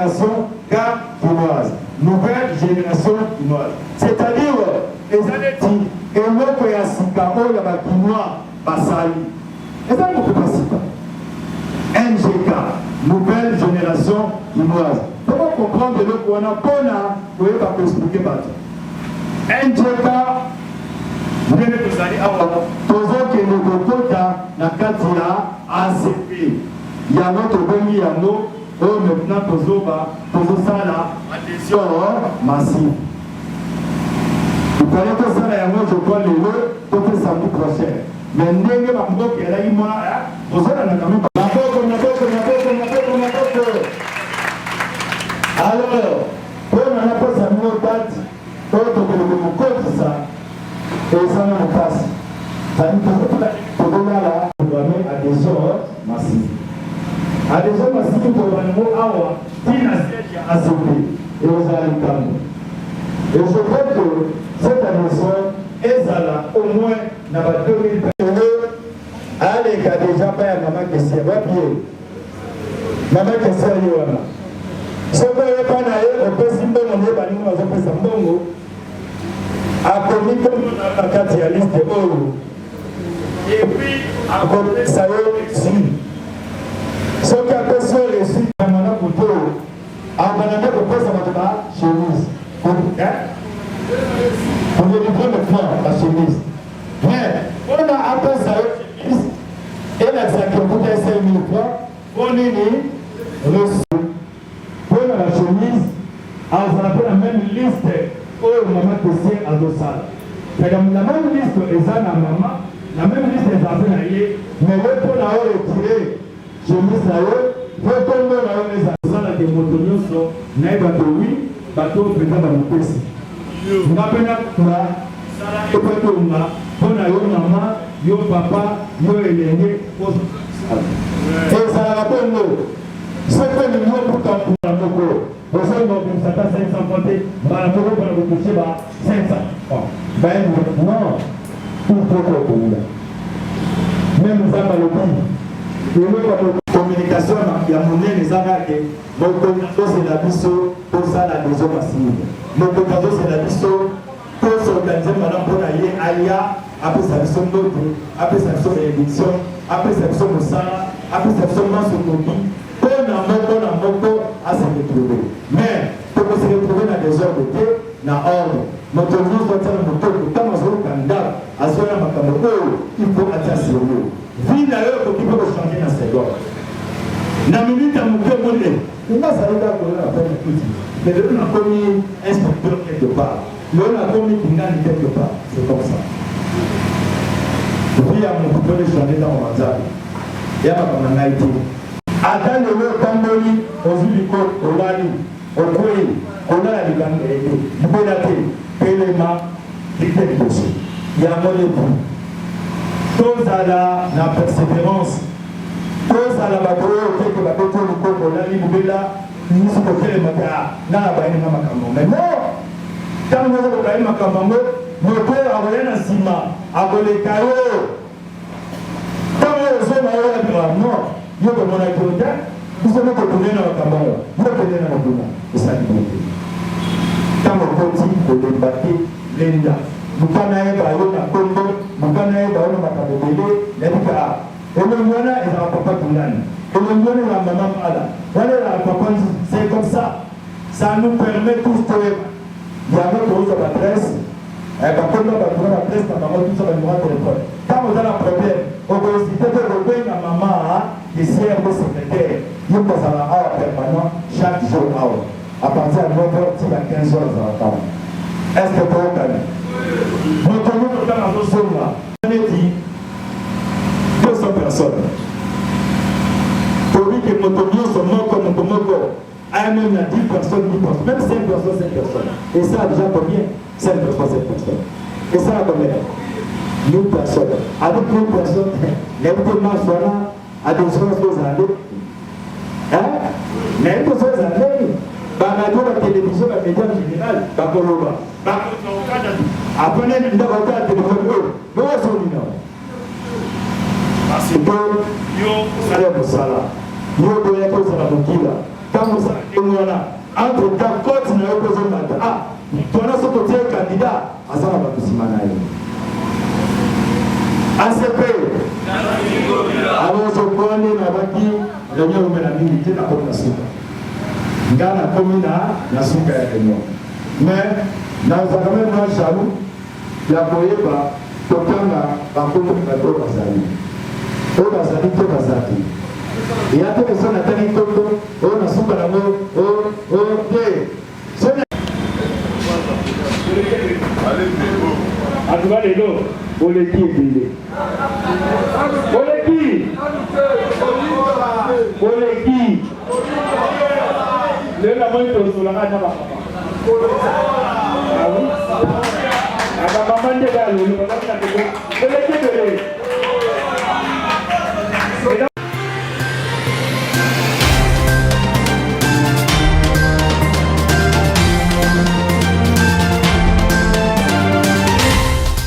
Génération Kinoise. Nouvelle Génération Kinoise, c'est-à-dire eza neti eloko ya sika oyo ya ba Kinois basali, eza mopepe ya sika. NGK, Nouvelle Génération Kinoise. Toko comprendre eloko wana mpona koyeba ko expliquer bato. NGK, ndenge tozali awa, tozokende kokota na kati ya ACP. Yango tobengi yango oyo maintenant tozoba tozosala adhésion massive. Il fallait tosala yango, je crois, lelo to mpe samedi prochain, mais ndenge bamboka ezalaki mwa, tozolanda quand même. Maboko, maboko, maboko, maboko, maboko! Alors, mpona napesa bino date oyo tokende kokotisa, eza na mokasi zali tozolala programme adhésion massive. Adhésion massive, tobango awa ntina siège ya ACP ekozala likambo. Et je crois que cette adhésion ezala au moins na ba 2000. Aleka déjà pa ya mama Kesia. Wapi ye mama Kesia? Ye wana. Soki oyepa na ye, opesi mbongo nde baninga bazopesa mbongo, akomi kombo na kati ya liste oyo, et puis akopesa yo reçu. Soki apesi yo reçu na mwana moto oyo abanda nde kopesa bato ba chemise pour délivrer maintenant ba chemise. Mais mpona apesa yo chemise elakisaki okuta 5000 francs, mpo nini? Reçu mpona ba chemise azala mpe na même liste oyo mama Kesie azosala. C'est na même liste eza na mama, na même liste eza mpe na ye. Mais ye, mpona o retire chemise na yo, faut kombo na yo eza osalaka. Moto nyonso nayeba ke wi, bato oyo mpenza bamopesi nga mpe nakula epo etonga mpo na yo mama, yo papa, yo elenge. Ezalaka bongo. Soki olingi obuka mbula moko, ozolinga obimisa ata 500 francs te mbala moko mpona kotouche ba 500 francs bayebi, non, il faut kokunda. Même Nzambe alobi eloko. Communication ya monene eza kaka ke mokonzi azozela biso tosala adhésion massive. Mokonzi azozela biso tos'organiser malamu mpona ye aya apesa biso mbote, apesa biso bénédiction, apesa biso mosala, apesa biso manso koki mpo na moko na moko ase retrouver. Mais tokose retrouver na désordre te, na ordre. Moto nyonso atia na motoko ntango azoluka ndako, azoya makambo oyo, il faut atia sérieux. Vie na yo ekoki mpe kochanger na seconde, na minute ya moke. Omoni nga azali kaka koyo na pene kuti, mais lelo nakomi inspecteur quelque part, lelo nakomi kingani quelque part. C'est comme ça, vie ya motu mpo echanger ntango banzambe ya makambo na ngai te. Ata lelo otamboli, ozwi likolo, olali, okwei, kolala libela te, telema lite liboso. Yango nde tozala na persévérance, tozala bato oyo teke babeti likoko, olali libela nyonso, kotelema te nga na bayini nga makambo. Mais non, ntango nyonso kobayi makambo yango, moto oyo akoya na nsima akoleka yo. Ntango oyo ozonga oyo abima, non, yo tomonaki yo te, biso nde tokende na makambo yango, yo kende na mokuna esali boye te. Ntango okoti, kolemba te, lenda, luka nayeba yo na kombo, luka nayeba yo na makambo ebele. Nayebi ka elongi wana ezalaka papa Tungani, elongi wana ezalaka mama Mala, wana ezalaka papa Nzuzi. C'est comme ça, ça nous permet tous toyeba yango. Tozwa ba adresse, bakomba bato na ba adresse na bango, tout ça, ba numéro ya téléphone. Ntango oza na problème, okohésiter te kobenga mama caissière to secrétaire. Ye kozala awa permanent chaque jour awa à partir ya 9 heures tii ba 15 heures azalaka awa. Est ce que toyokani? Moto moko ntango azozonga neti 200 personnes, tobi ke moto nyonso moko, moto moko aya même na 10 personnes, 10 personnes, même 5 personnes, 5 personnes, et ça déjà combien? 5 personnes, 5 personnes, et ça combien? 1000 personnes. Avec 1000 personnes, nayebi te marche wana, adhésion nyonso ezala nde, nayebi te so ezala ndeni. Ba radio, ba télévision, ba média en général bakoloba apane ndako, ata téléphone oyo bozonina parce que yo osala mosala, yo boyaki ozala mokila. Ntango osala ndenge wana, entre temps cote na yo mpe ezomata. Ah, moto wana soki otie candidat aza na bato nsima na ye. ACP alors je crois nde nabaki réunion eumela mingi te, nakomi na suka. Nga nakomi na suka ya réunion, mais nazalaka meme mwa jaloux ya koyeba kotanga bakombo ya bato oyo bazali, oyo bazali to baza te. Eya te ke soki natangi nkombo oyo na suka nango oyo te. Soki Atuka lelo boleki ebele, boleki boleki lelo namoni tosolaka na bamama bamama nde kaka lelo bazali na lelo.